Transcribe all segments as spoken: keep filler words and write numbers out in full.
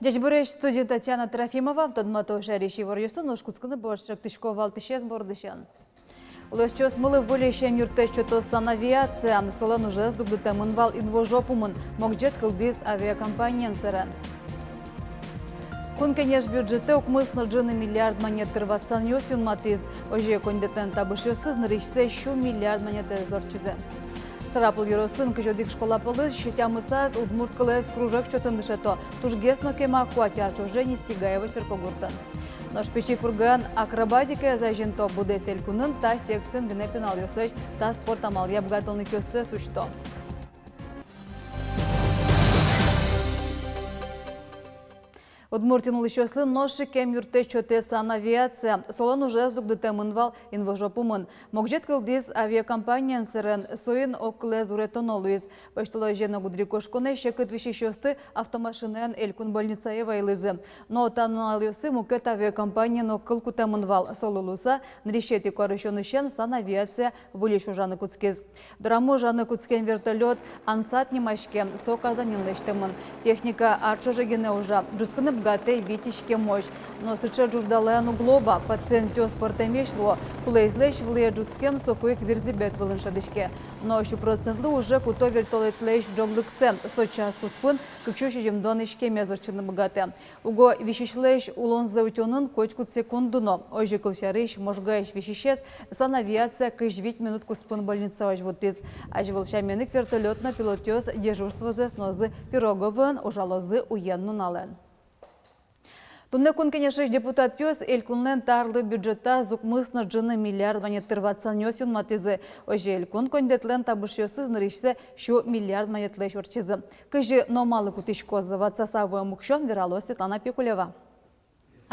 Ӟечбуресь, студиын Татьяна Трофимова. Тодмато шаерысь иворъёсын. Нош кутскыны бордысен эктӥсько валтӥсез бордысен. Улосчиосмылы выльысь эмъюрттэт сётоз санавиация. Солэн ужез дугдытэмын вал инвожо пумын. Могӟет кылдӥз авиакомпаниен сэрен. Кун Кенеш бюджетэ укмыс но ӝыны миллиард манет тыр ватсанъёс юнматӥз. Озьы коньдэтлэн табышъёсыз нырысьсэ сю миллиард манетэз ортчизы. Сарапул ёросын кызь одӥг школа пӧлысь тямысаз удмурт кылэз кружок чотын дышето. Тужгес но кема куать ар ӵоже ни Сигаево черкогуртын. Нош Пичи Пургаын акробатикаез азинто. Быдэс элькунын та секциын гинэ пиналъёслэсь та спорт амалъя быгатонлыкъёссэс усьто. Удмуртиын улӥсьёслы нош ик эмъюрттэт сётэ санавиация. Солэн ужез дугдытэмын вал инвожо пумын. Могӟет кылдӥз авиакомпаниен сэрен. Соин огкылэз уретоно луиз. Пӧсьтолэзе но гудырикошконэ секыт висисьёсты автомашинаен элькун больницае вайылӥзы. Но та нуналъёсы мукет авиакомпаниен огкыл кутэмын вал. Солы луыса, нырысетӥ куарусёнысен санавиация выльысь ужаны кутскиз. Дорамы ужаны кутскем вертолёт «Ансат» нимаське. Со Казаньын лэсьтэмын. Техника ар ӵоже гинэ ужа. Ӝутскыны быгатэ вить иськемозь. Но сыӵе ӝуждалаен уг луо ба. Пациентъёс пӧртэмесь луо. Кулэезлэсь вылӥе ӝутскем соку ик вирзӥбет вылын шӧдӥське. Но сю процентлы уже куто вертолётлэсь ӝоглыксэ. Со час куспын кык сю сизьымдон иськемез ортчыны быгатэ. Уго висисьлэсь улонзэ утёнын котькуд секунд дуно. Озьы, кылсярысь, Можгаысь висисез санавиация кызь вить минут куспын больницаозь вуттӥз. Азьвыл сямен ик вертолёт но пилотъёс дежурствозэс нуозы Пироговоын, ужалозы уен-нуналэн. Туннэ Кун Кенешысь депутатъёс элькунлэн тарлы бюджетаз укмыс но ӝыны миллиард манет тыр ватсанъёс юнматӥзы. Озьы, элькун коньдэтлэн табышъёсыз нырысьсэ сю миллиард манетлэсь ортчизы. Кызьы но малы кутӥськозы ватсаса вуэм уксё, вералоз Светлана Пикулева.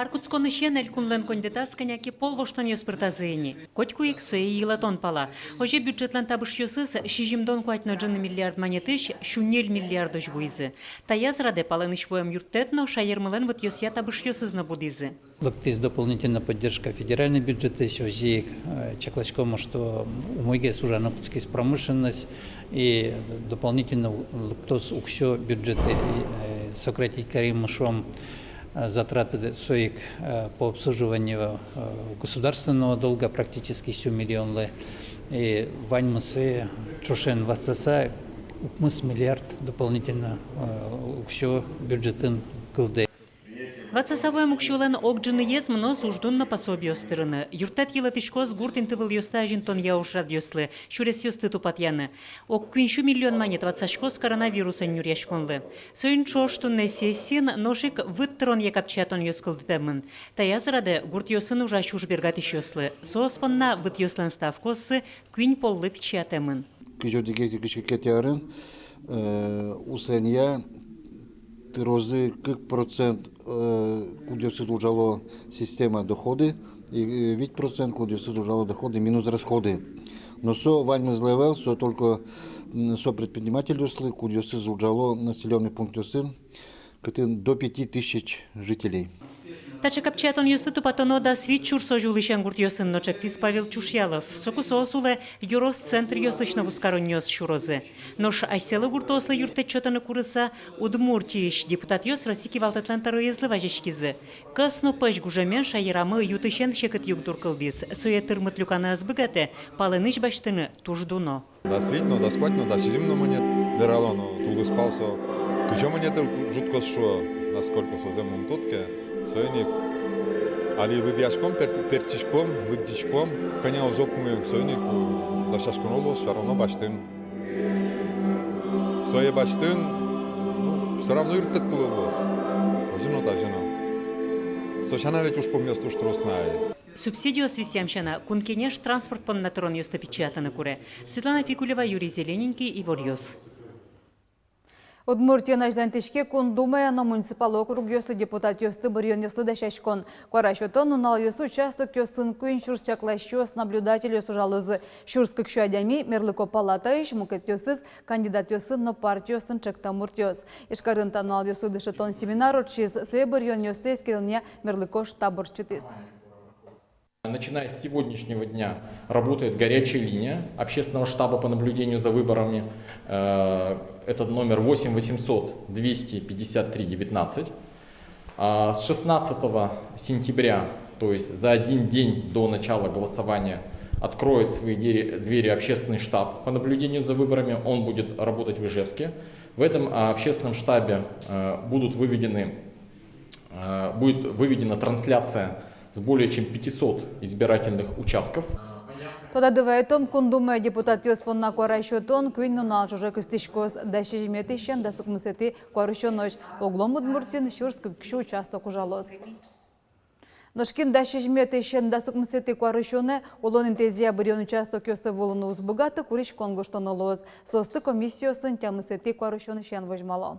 Ар кутсконысен элькунлэн коньдэтаз кӧня ке пол воштонъёс пыртазы ини. Котьку ик сое йылэтон пала. Озьы, бюджетлэн табышъёсыз сизьымдон куать но ӝыны миллиард манетысь сю ньыль миллиардозь вуизы. Таяз радэ палэнысь вуэм юрттэт но шаермылэн вытъёсъя табышъёсыз но будӥзы. Лыктӥз дополнительно поддержка федеральной бюджетысь, озьы ик, э, чакласьком, что умойгес ужаны кутскиз промышленность, и дополнительно лыктоз уксё бюджетэ, и, э, сократить каримы, шуом, э, затраты, соик, э, по обслуживанию, э, государственного долга практически сю миллионлы. И ваньмыз сое ӵошен ватсаса укмыс миллиард дополнительно, э, уксё бюджетын кылдэ. Ватсаса вуэм уксёлэн ог ӝыныез мыноз уждун но пособиос тырыны. Юрттэт йылэтӥськоз гурт интывылъёсты азинтонъя ужрадъёслы, сюресъёсты тупатъяны. Ог куинь сю миллион манет ватсаськоз коронавирусэн нюръяськонлы. Соин ӵош туннэ сессиын нош ик выт тыронъя капчиятонъёс кылдытэмын. Таяз радэ гуртъёсын ужась ужбергатӥсьёслы. Соос понна вытъёслэн ставкаоссы куинь поллы пичиятэмын. Кызь одӥгетӥ, кызь кыкетӥ арын, э, усэнъя тырозы кык процент, э, кудъёсыз ужало система доходы, и, э, вить процент кудъёсыз ужало доходы минус расходы. Но со ваньмызлы ӧвӧл, со только, м, со предпринимательёслы, кудъёсыз ужало населённый пунктъёсын, кытын до пяти тысяч жителей. Таӵе капчиятонъёсты тупатоно дас вить сюрсозь улӥсен гуртъёсын но, ӵектӥз Павел Чушьялов. Соку соос улэ ёрос центръёсысь но вузкаронъёс сюрозы. Нош асьсэлы гуртоослы юрттэт сётыны курыса, Удмуртиысь депутатъёс Росси кивалтэтлэн тӧроезлы вазиськизы. Кӧс но пӧсь гужемен шаерамы ю-тысен секыт югдур кылдӥз. Сое тырмыт люканы ӧз быгатэ, палэнысь басьтыны туж дуно. Дас вить но, дас куать но, дас сизьым но манет верало, но тулыспал со кызьы манетлы ӝутскоз шуо, насколько со зэмын тодӥське. Соин ик али лыдъяськом, пер-, пертчиськом, лыдъяськом, кӧня уз окмы, соин ик, э, дасяськоно луоз, всё равно басьтыны. Сое басьтыны, ну, всё равно юрттэт кулэ луоз. Озьы но, тазьы но. Со сяна ведь ужпумъёс туж трос на ай. Субсидиос висъям сяна Кун Кенеш транспорт понна тыронъёсты пичиятыны куре. Светлана Пикулева, Юрий Зелененький, «Иворъёс». Удмуртиын азьланьтӥське Кун Думая но муниципал округъёслы депутатъёсты быръёнъёслы дасяськон. Куара сётон нуналъёсы участокъёсын куинь сюрс чакласьёс, наблюдательёс ужалозы. Сюрс кык сю адями мерлыко палатаысь, мукетъёсыз кандидатъёсын но партиосын ӵектэмуртъёс. Ижкарын та нуналъёсы дышетон семинар ортчиз, сое быръёнъёсты эскеронъя мерлыко штаб ортчытӥз. Начиная с сегодняшнего дня работает горячая линия общественного штаба по наблюдению за выборами. Э, этот номер восемь восемьсот двести пятьдесят три девятнадцать. А с шестнадцатого сентября, то есть за один день до начала голосования, откроет свои двери, двери общественный штаб по наблюдению за выборами. Он будет работать в Ижевске. В этом, а, общественном штабе, э, будут выведены, э, будет выведена трансляция с более чем пятисот избирательных участков. Тодады вайытом, Кун Думая депутатъёс понна куара сётон куинь нунал ӵоже кыстӥськоз: дас сизьыметӥысен дас укмысэтӥ куарусёнозь. Оглом Удмуртиын сюрс кык сю участок ужалоз. Нош кин дас сизьыметӥысен дас укмысэтӥ куарусёнэ улон интызыя быръён участокъёсы вуылыны уз быгаты, куриськон гожтоно луоз. Соосты комиссиосын тямысэтӥ куарусёнысен возьмало.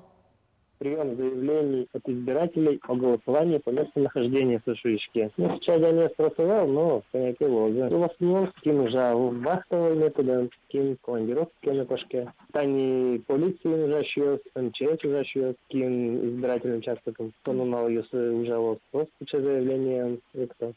Приём заявлений от избирателей о голосовании по месту нахождения, со шуиське. Ну, сейчас я не спросовал, но понятие лозы. В основном кин ужа вахтовой методом, кин командировкаен кошке. Тани полициын ужасьёс, МЧС ужасьёс, кин избирательный участокын со нуналъёсы ужалоз, просто заявление векто.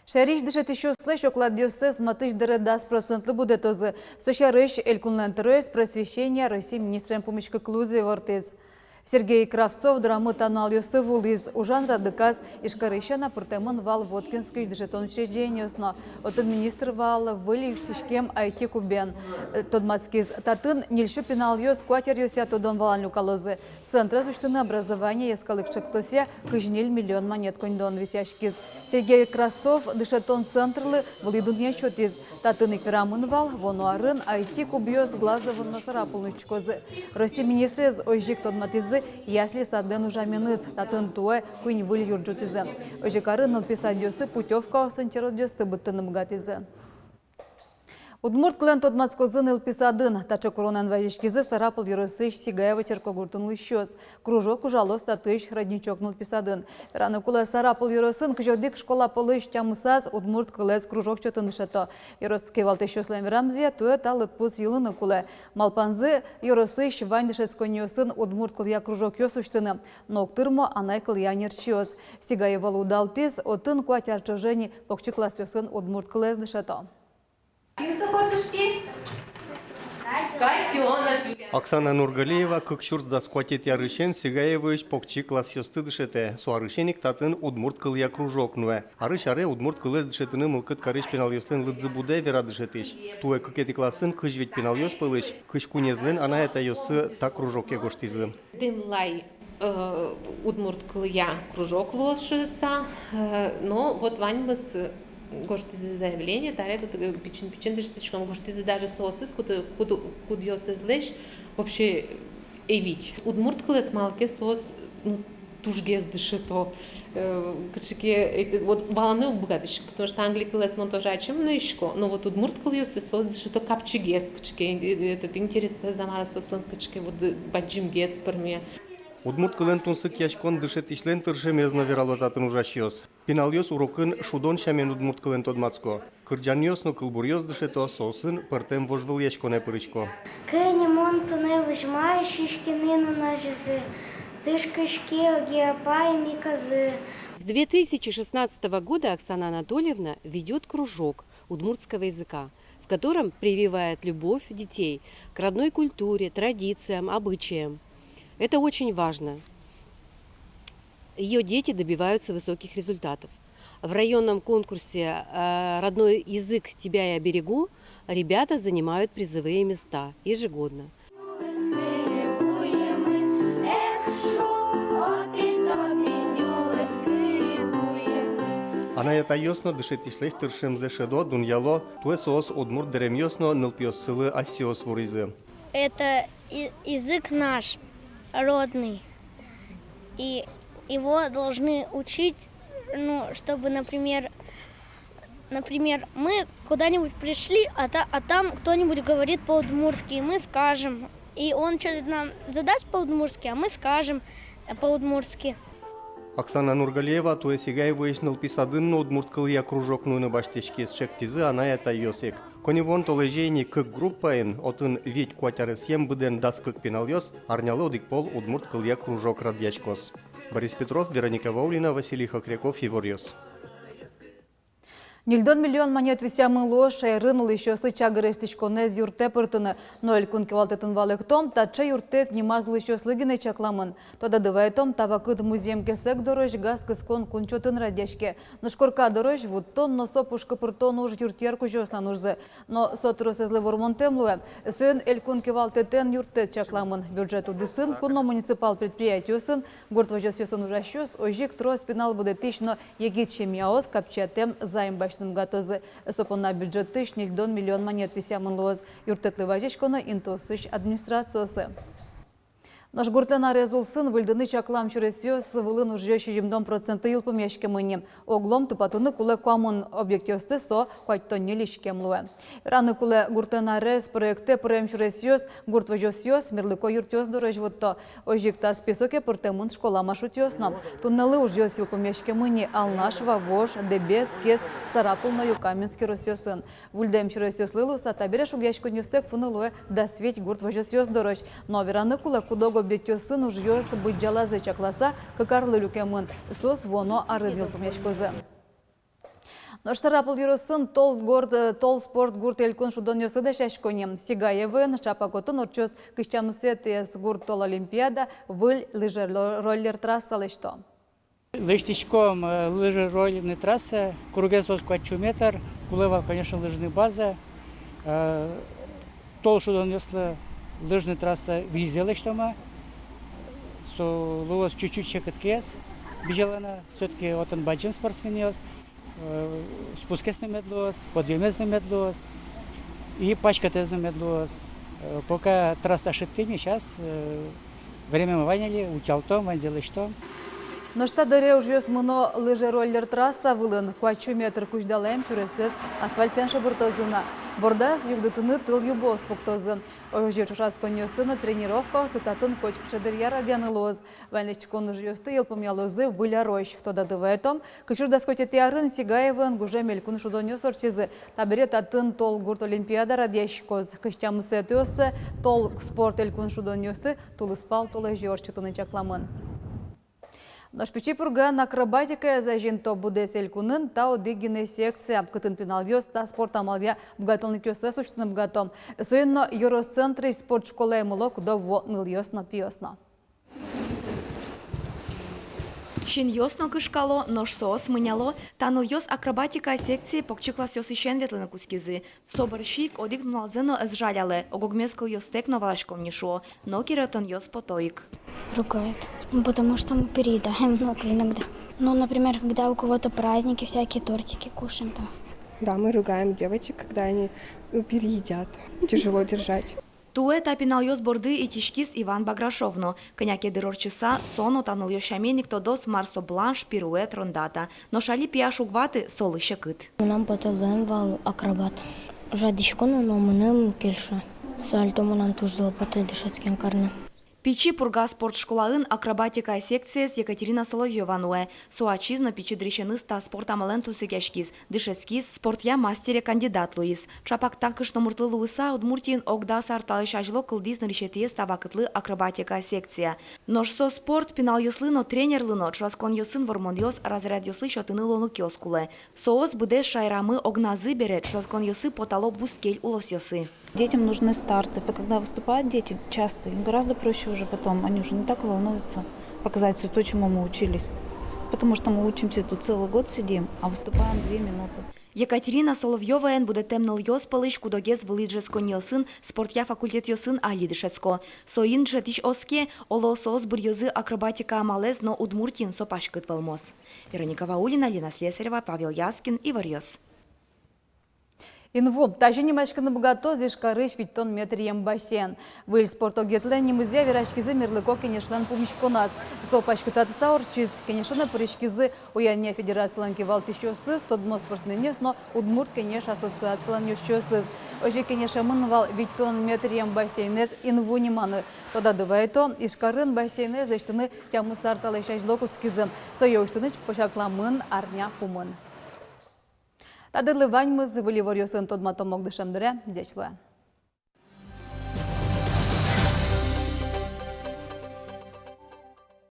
Шаерысь дышетӥсьёслэсь окладъёссэс матысь дыре дас процентлы будэтозы. Со сярысь Элькунлэн тӧроез просвещения Россия министрен пумиськыклы ивортӥз. Сергей Кравцов дорамы та нуналъёсы вуылӥз. Ужан радлыказ Ижкарысь сяна пыртэмын вал Воткинскысь дышетон учреждениос но. Отын министр вал выль усьтӥськем айти кубен. Э, тодматскиз: татын ньыльсю пиналъёс куать аръёсъя тодон-валан люкалозы. Центрез усьтыны «Образование» йӧскалык ӵектосъя кызь ньыль миллион манет коньдон висъяськиз. Сергей Кравцов дышетон центрлы вылӥ дунъет сётӥз. Татын ик верамын вал, вуоно арын айти кубъёс Глазовын но Сарапулын усьтӥськозы. Россия министрез озьы ик тодматӥзы ясли садлэн ужаменыз. Татын туэ куинь выль юрт ӝутӥзы. Озьы ик арын нылпи садъёсы путёвкаосын черодъёсты быдтыны быгатӥзы. Удмурт кылэн тодматскозы нылпи садын. Таӵе куронаен вазиськизы Сарапул ёросысь Сигаево черкогуртын улӥсьёс. Кружок ужалоз татысь «Родничок» нылпи садын. Вераны кулэ, Сарапул ёросын кызь одӥг школа пӧлысь тямысаз удмурт кылэз кружок чотын дышето. Ёрос кивалтӥсьёслэн верамзыя, туэ та лыдпус йылыны кулэ. Малпанзы — ёросысь вань дышетсконниосын удмурт кылъя кружокъёс усьтыны. Но уг тырмо анай кылъя ӧнерчиос. Сигаеволы удалтӥз, отын куать ар ӵоже ини покчи классъёсын удмурт кылэз дышето. Кин со котышки? Котёнок. Оксана Нургалиева кык сюрс дас куатетӥ арысен Сигаевоысь покчи классъёсты дышетэ. Со арысен ик татын удмурт кылъя кружок нуэ. Арысь аре удмурт кылэз дышетыны мылкыд карись пиналъёслэн лыдзы будэ, вера дышетӥсь. Туэ кыкетӥ классын кызь вить пиналъёс пӧлысь кызь куинезлэн анай-атайёссы та кружоке гожтӥзы. Дэмлай, э, удмурт кылъя кружок луоз шуыса, э, но вот ваньмыз, э, гожтӥзы заявление, таре вот, э, пичи-пичи дышетӥськом, гожтӥзы даже соосыз, куд-, куд-, кудъёсызлэсь вообще ӧй вить. Удмурт кылэз малы ке соос, ну, тужгес дышето. Э, кыӵе ке, э, вот валаны уг быгатӥськы, потому что англи кылэз мон тоже ачим нуисько, но вот удмурт кылъёсты соос дышето капчигес, кыӵе ке, э, этот, интересэз, мар-а, соослэн кыӵе ке вот, э, бадӟымгес пӧрме. Удмурт кылэн тунсыкъяськон дышетӥсьлэн тыршемез но, верало татын ужасьёс. Пиналъёс урокын шудон сямен удмурт кылэн тодматско. Кырӟанъёс но кылбуръёс дышето, соосын пӧртэм вожвылъяськонэ пырисько. Кӧня мон туннэ возьмай сиськыны нуназе, тышкаське огъя апай миказы. С две тысячи шестнадцатого года Оксана Анатольевна ведёт кружок удмуртского языка, в котором прививает любовь детей к родной культуре, традициям, обычаям. Это очень важно. Её дети добиваются высоких результатов. В районном конкурсе, э, «Родной язык, тебя я берегу» ребята занимают призовые места ежегодно. Анай-атайёс но дышетӥсьлэсь тыршемзэ шӧдо, дунъяло. Туэ соос удмурт дэремъёс но нылпиоссылы асьсэос вуризы. Это и-, язык наш родный, и его должны учить, ну, чтобы, например, например, мы куда-нибудь пришли, а та-, а там кто-нибудь говорит по-удмуртски, и мы скажем, И он что-то нам задаст по-удмуртски, а мы скажем, э, по-удмуртски. Оксана Нургалиева туэ Сигаевоысь нылпи садын но удмурт кылъя кружок нуыны басьтӥськиз, шедьтӥзы анай-атайёс ик. Коньывуон толэзе ини кык группаын, отын вить-куать аресъем быдэн дас кык пиналъёс, арнялы одӥг пол удмурт кылъя кружок радъяськоз. Борис Петров, Вероника Ваулина, Василий Хохряков, «Иворъёс». Ньыльдон миллион манет висъямын луоз шаерын улӥсьёслы чагыр эстӥськонэз юрттэ пыртыны. Но Элькун кивалтэтын валэктом, таӵе юрттэт нимаз улӥсьёслы гинэ чакламын. Тодады вайытом, та вакыт музъем кесэг дорозь газ кыскон кун чотын радъяське. Нош корка дорозь вуттон но со пушкы пыртон уж юртъер кузёослэн ужзы. Но со тросэзлы вормонтэм луэ. Соин Элькун кивалтэтэн юрттэт чакламын. Бюджет удысын, кун но муниципал предприятиосын, гурт возёсъёсын ужасьёс озьы ик трос пинал будэтӥсь но егит семьяос капчиятэм займ басьтыны быгатозы. Со понна бюджетысь ньыльдон миллион манет висъямын луоз. Юрттэтлы вазиськоно интыосысь администрациосы. Нош гуртлэн арез улсын выльдыны чаклам сюресъёс вылын ужъёс сизьымдон процентлы йылпумъяськемын ни. Оглом тупатыны кулэ куамын объектъёсты, со куатьтон ньыль иськем луэ. Вераны кулэ, гуртлэн арез проектэ пырем сюресъёс гурт возёсъёс, мерлыко юртъёс дорозь вутто. Озьы ик та списоке пыртэмын школа маршрутъёс но. Туннэлы ужъёс йылпумъяськемын ни Алнаш, Вавож, Дэбес, Кез, Сарапул но Юкаменск ёросъёсын. Выльдэм сюресъёслы луыса табере шугъяськонъёстэк вуыны луэ дас вить гурт возёсъёс дорозь. Но вераны кулэ, куд-ог объектъёсын ужъёс быдӟалазэ чакласа кык арлы люкемын, соос вуоно арын йылпумъяськозы. Нош Сарапул ёросын «Тол гурт», э, «Тол спорт гурт» элькун шудонъёслы дасясько ни. Сигаевоын ӵапак отын ортчоз кызь тямысэтӥез гурт тол олимпиада, выль лыжероллер трасса лэсьто. Лэсьтӥськом, э, лыжероллерный трасса, кругез соос куать сю метр, кулэ вал, конечно, лыжный база, э, тол шудонъёслы лыжный трасса выльзэ лэсьтом-а, со луоз чуть-чуть секытгес бызьылыны, всё-таки отын бадӟым спортсменъёс, э, спускез но мед луоз, подъёмез но мед луоз, и паськытэз но мед луоз. Э, пока трасса шедьтӥм ни, сейчас, э, времямы вань али, утялтом, ваньзэ лэсьтом. Нош та дыре ужъёс мыно лыжероллер трасса вылын. Куать сю метр кузьдалаем сюресэз асфальтэн шобыртозы на. Бордаз югдытыны тыл юбоос пуктозы. Озьы ӵошатсконъёсты но тренировкаосты татын котькыӵе дыръя радъяны луоз. Вань лэсьтӥськон ужъёсты йылпумъялозы выль арозь. Тодады вайытом, кык сюрс дас куатетӥ арын Сигаевоын гужем элькун шудонъёс ортчизы. Табере татын «Тол гурт» олимпиада радъяськоз. Кызь тямысэтӥоссэ «Тол спорт» элькун шудонъёсты тулыспал толэзе ортчытыны чакламын. Нош Пичи Пургаын акробатикаез азинто. Быдэс элькунын та одӥг гинэ секция, кытын пиналъёс та спорт амалъя быгатонлыкъёссэс усьтыны быгато. Соин но ёрос центрысь спорт школае мыло-кыдо вуо нылъёс но, пиос но. Синъёс но кышкало, нош соос мыняло. Та нылъёс акробатика секцие покчи классъёсысен ветлыны кутскизы. Со бӧрсьы ик одӥг нуналзэ но ӧз жалялэ, ог-огмес кылъёстэк но валаськом ни, шуо, но керетонъёс пото ик. Ругают. Ну, потому что мы переедаем много иногда. Ну, например, когда у кого-то праздники, всякие тортики кушаем там. Да, мы ругаем девочек, когда они, ну, переедят. Тяжело держать. Туэ та пиналъёс борды итӥськиз Иван Баграшов но. Кӧня ке дыр ортчыса, со но та нылъёс сямен ик тодоз, мар со бланш, пируэт, рондата. Нош али пияш уг ваты, солы секыт. Мынам потэ луэм вал акробат. Ужадӥсько но, но мыным кельше. Сальто мынам туж зол потэ дышетскем карны. Пичи Пурга спорт школаын акробатика секциез Екатерина Соловьёва нуэ. Со ачиз но пичи дырысеныз та спорт амалэн тунсыкъяськиз, дышетскиз, спортъя мастере кандидат луиз. Ӵапак та кышномуртлы луыса, Удмуртиын ог дас ар талэсь азьло кылдӥз нырысетӥез та вакытлы акробатика секция. Нош со спорт пиналъёслы но, тренерлы но ӵошатсконъёсын вормонъёс, разрядъёслы сётыны луонлыкъёс кулэ. Соос быдэс шаерамы огназы бере, ӵошатсконъёсы потало бускель улосъёсы. Детям нужны старты. П-, когда выступают дети часто, им гораздо проще уже потом, они уже не так волнуются показать всё то, чему мы учились. Потому что мы учимся тут целый год сидим, а выступаем две минуты. Екатерина Соловьёваен будэтэм нылъёс пӧлысь куд-огез вылӥ дышетсконниосын, спортъя факультетъёсын али дышетско. Соин дышетӥсь оске, оло, соос быръёзы акробатика амалэз но Удмуртиын со паськыт вӧлмоз. Вероника Ваулина, Лина Слесарева, Павел Яскин, Иворъёс. Инву. Тазьы нимаськыны быгатоз Ижкарысь витьтон метръем бассейн. Выль спорт огетлэн нимызъя вераськизы мерлыко кенешлэн пумиськоназ. Со паськытатыса ортчиз. Кенешонэ пыриськизы уянъя федерацилэн кивалтӥсьёсыз, тодмо спортсменъёс но Удмурт кенеш ассоциацилэн ёзчиосыз. Озьы кенешемын вал витьтон метръем бассейнэз Инву ниманы. Тодады вайто, Ижкарын бассейнэз лэсьтыны тямыс ар талэсь азьло кутскизы. Сое усьтыны чпосякламын арня пумын. Та дырлы ваньмыз. Выль иворъёсын тодматом ук дышем дыре. Ӟеч луэ.